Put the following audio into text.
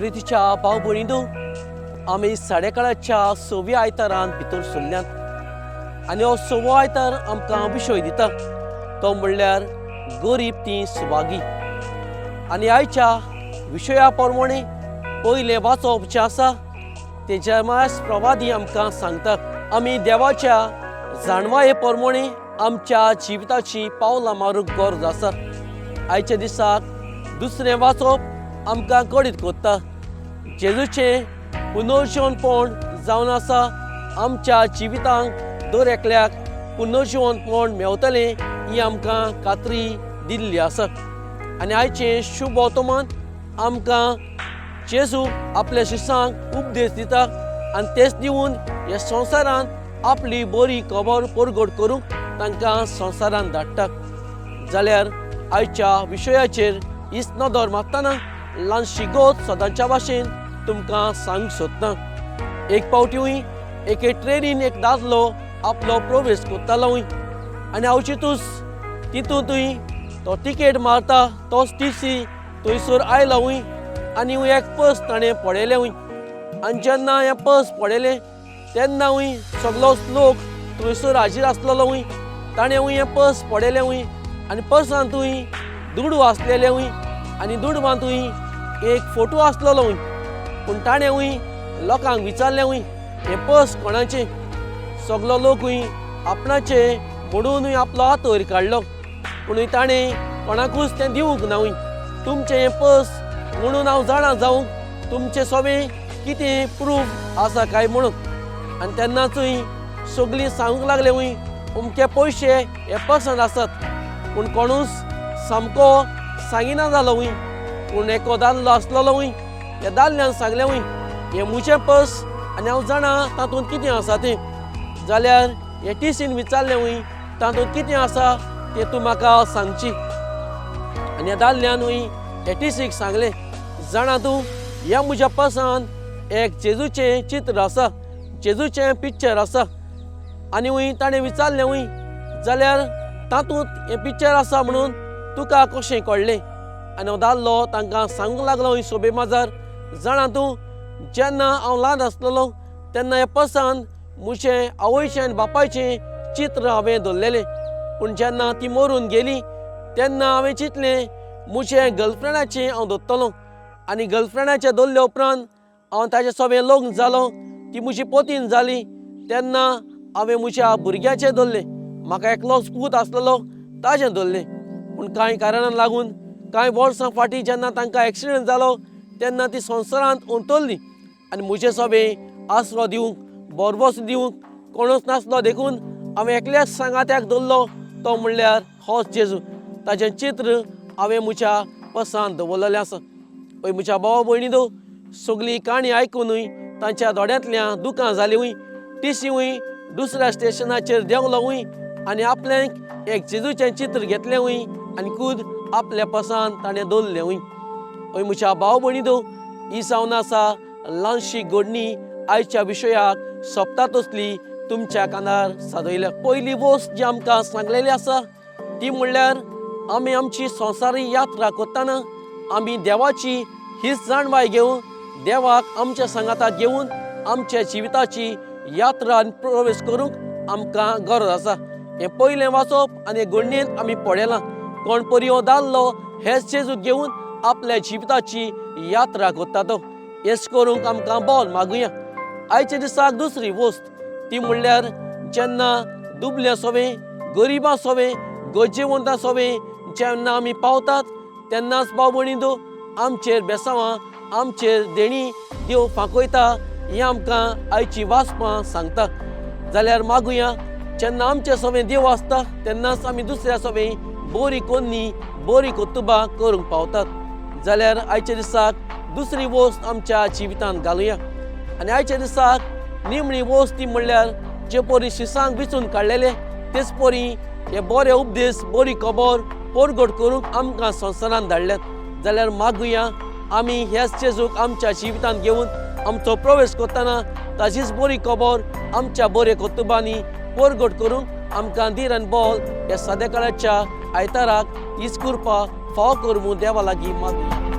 प्रितीच्या भाव भयणींनो, आमी साडेकाळाच्या सव्या आयतारान भितर सरल्यात आनी हो सवो आयतार आमकां विशय दिता तो म्हणल्यार गरीब ती सुभागी. आनी आयच्या विशया प्रमाणे पयलें वाचप जें आसा तें जेमास प्रवादी आमकां सांगता. आमी देवाच्या जाणवाये प्रमाणे आमच्या जिविताची पावलां मारूंक गरज आसा. आयच्या दिसाक दुसरें वाचप आमकां कळीत करता जेजूचें पुनर्जिवनपण जावन आसा. आमच्या जिवितांक दर एकल्याक पुनर्जिवनपण मेवतलें ही आमकां खात्री दिल्ली आसा. आनी आयचें शुभ वर्तमान आमकां जेजू आपल्या शिसांक उपदेश दिता आनी तेच दिवन ह्या संवसारांत आपली बरी खबर परगट करूंक तांकां संवसारांत धाडटा. जाल्यार आयच्या विशयाचेर हीच नदर मारतना ल्हानशी गोत सदांच्या भाशेन तुमकां सांगूंक सोदता. एक फावटी एके ट्रेनीन एक दादलो आपलो प्रवेश करतालो आनी अवचितूच तितूंतूय तो तिकेट मारता तोच टीसी थंयसर आयलो आनी एक पर्स ताणें पळयलें. आनी जेन्ना हें पर्स पळयलें तेन्नाय सगळोच लोक थंयसर हाजीर आसलेलो. ताणें हें पर्स पळयलें आनी पर्सांतूय दुडू आसलेले आनी दुडवांतूय एक फोटो आसलेलो. पूण ताणें लोकांक विचारलें हें पर्स कोणाचें. सगलो लोकूय आपणाचें म्हणूनय आपलो हात वयर काडलो, पूण ताणें कोणाकूच तें दिवंक ना. तुमचें हें पर्स म्हणून हांव जाणा जावंक तुमचें सगळें कितें प्रूफ आसा काय म्हणून. आनी तेन्नाचूय सगळीं सांगूंक लागले अमके पयशे हे पर्सांत आसात, पूण कोणूच सामको सांगिना जालो. पूण एको दादलो आसलेलो, ह्या दादल्यान सांगलें हें म्हजें पर्स आनी हांव जाणा तातूंत कितें आसा तें. जाल्यार हे टीसीन विचारलें तातूंत कितें आसा तें तूं म्हाका सांगची. आनी ह्या दादल्यानूय हे टीसीक सांगलें, जाणा तूं ह्या म्हज्या पर्सान एक जेजूचें चित्र आसा, जेजूचें पिक्चर आसा. आनी ताणें विचारलें जाल्यार तातूंत हें पिक्चर आसा म्हणून तुका कशें कळ्ळें. आनी हो दादलो तांकां सांगूंक लागलो सोबे माजार, जाणा तूं जेन्ना हांव ल्हान आसलेलो तेन्ना ह्या पर्सान म्हजें आवयचें आनी बापायचें चित्र हांवें दवरलेलें, पूण जेन्ना ती मरून गेली तेन्ना हांवें चिंतलें म्हजें गर्लफ्रेंडाचें हांव दवरतलो. आनी गर्लफ्रेंडाचें दवरल्या उपरांत हांव ताजे सगळें लग्न जालो, ती म्हजी पोतीन जाली, तेन्ना हांवें म्हज्या भुरग्याचें दवरलें. म्हाका एकलोच पूत आसलेलो ताजें दवरलें. पूण कांय कारणाक लागून कांय वर्सां फाटीं जेन्ना तांकां एक्सिडंट जालो तेन्ना ती संवसारांत अंतरली आनी म्हजें सगळें आसरो दिवंक भरवंस दिवंक कोणूच नासलो, देखून हांवें एकल्याच सांगात्याक दवरलो तो म्हणल्यार होच जेजू. ताजें चित्र हांवें म्हज्या पर्सांत दवरलेलें आसा. हय म्हज्या भावा भयणींनो, सगळी काणी आयकुनूय तांच्या दोळ्यांतल्या दुकां जालीं. टीसीवूय दुसऱ्या स्टेशनाचेर देंवलो आनी आपल्याक एक जेजूचें चित्र घेतलें आनी खूद आपल्या पर्सांत ताणें दवरलें. हय म्हज्या भाव भयणींनो, ही जावन आसा ल्हानशी घडणी आयच्या विशयाक सोंपता तसली तुमच्या कानार सादयल्या. पयली वस्त जी आमकां सांगलेली आसा ती म्हणल्यार आमी आमची संवसारी यात्रा करतना आमी देवाची हीच जाणवाय घेवन देवाक आमच्या सांगाताक घेवन आमच्या जिविताची यात्रा आनी प्रवेश करूंक आमकां गरज आसा. हें पयलें वाचप आनी घडणेंत आमी पळयलां कोण परी हो दादलो हेच जेजूक घेवन आपल्या जिविताची यात्रा करता तो. हेच करूंक आमकां बोल मागुया. आयच्या दिसाक दुसरी वस्त ती म्हणल्यार जेन्ना दुबल्या सोवें, गरिबां सोवें, गरजेवंतां सोवें जेन्ना आमी पावतात तेन्नाच भाव भयणींनो आमचेर बेसांवां आमचेर देणी देव फांकयता हें आमकां आयची वाचपां सांगता. जाल्यार मागुया जेन्ना आमचे सोवें देव आसता तेन्नाच आमी दुसऱ्या सोवें बरी कोन्नी बरी कर्तुबां करूंक पावतात. जाल्यार आयच्या दिसाक दुसरी वस्त आमच्या जिवितांत घालुया. आनी आयच्या दिसाक निमणी वस्त ती म्हणल्यार जे परी शिसांक विचून काडलेले तेच परी हे बरे उपदेश बरी खबर परगट करूंक आमकां संवसारांत धाडल्यात. जाल्यार मागुया आमी ह्याच जेजूक आमच्या जिवितांत घेवन आमचो प्रवेश करतना ताजीच बरी खबर आमच्या बरे कर्तुबांनी परगट करूंक आमकां धीर आनी बोल ह्या साद्या काळाच्या आयताराक हीच कृपा फावो कर म्हूण देवा लागीं मागुया.